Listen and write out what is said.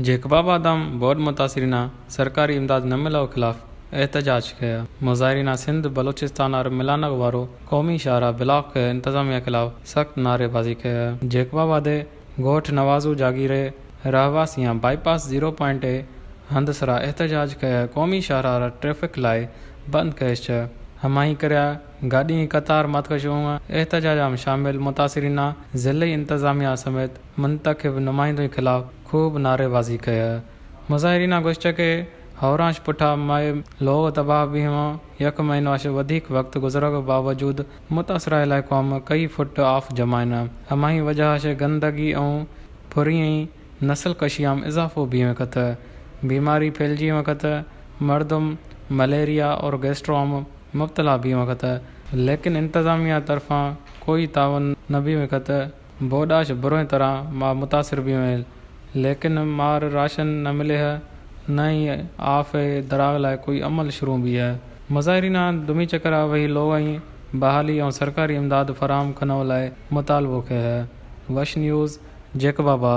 جیکب آباد ہم بوڈ متاثریناں سرکاری امداد نہ ملو خلاف احتجاج کیا۔ مظاہریناں سندھ بلوچستان اور ملانگ وارو قومی شاہراہ بلاک کے انتظامیہ خلاف سخت نعرے بازی کیا۔ جیکب آباد گوٹھ نوازو جاگیرے رہواسیاں بائی پاس زیرو پوائنٹ اے ہند سرا احتجاج کیا۔ قومی شاہراہ را ٹریفک لائے بند کیش چہ ہماہی کریا گاڑی قطار مت کشوں۔ احتجاج ہم شامل متاثریناں ضلعی انتظامیہ سمیت منتخب نمائندوں خلاف خوب نعرے بازی کیا۔ مظاہریناں گوشت کہ ہورانش پٹھا مئے لوگ تباہ بیواں، یک مہینہ اش ودیک وقت گزرگ باوجود متاثرہ علاقوں میں کئی فٹ آف جمائنا۔ ہماہی وجہ اش گندگی اوں پھریں نسل کشی ہم اضافو بیویں کتہ، بیماری پھیلجی ویں کتہ، مردم ملیریا اور گیسٹرو ہم مبتلا بیویں کتہ، لیکن انتظامیہ طرفاں کوئی تعاون نہ بیویں کتہ۔ بوڈاش بروئیں طرح ما متاثر بیویں، لیکن مار راشن نہ ملے ہے، نہ ہی آف دراغ لائے کوئی عمل شروع بھی ہے۔ مظاہریناں دومی چکرا وہی لوگئیں بحالی اور سرکاری امداد فراہم کنو لائے مطالبو کے ہے۔ وش نیوز، جیکب آباد۔